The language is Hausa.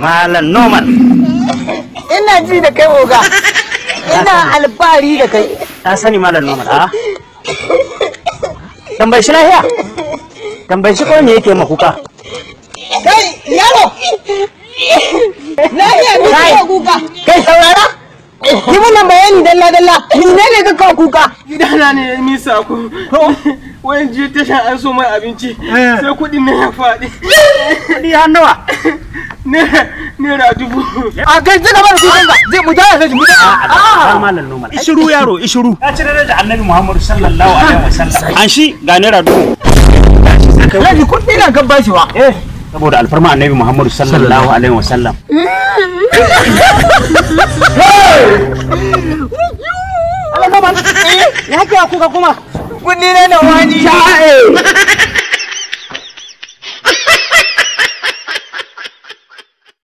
Malam Noman. Ina ji da kai oga. Ina alfahari da kai. Ta sani Malam Noman, a? Tambayi shi lahiya. Tambayi shi ko me yake ma kuka. Kai yaro. Lahiya me kake kuka? Kai saurara. Yi mana bayani dalla dalla. Mene ne kake kuka? Gidana ne ya misa ku. Wayan je tashan an so mai abinci. Sai kuɗin nan ya faɗi. Kuɗi har nawa? Naira 1000. A kai zai gaba da kukan ka. Zai mu jaya sai mu jaya. A Malam Noman. Ishiru yaro, ishiru. Ya ci daraja Annabi Muhammadu sallallahu alaihi wasallam. An shi ga naira 1000. Alhaji kuɗi na kan bashi wa. Eh. Saboda alfarma Annabi Muhammadu sallallahu alaihi wasallam. Allah Noman. Ya ke kuka kuma? Kuɗi na da wani. Sha'e.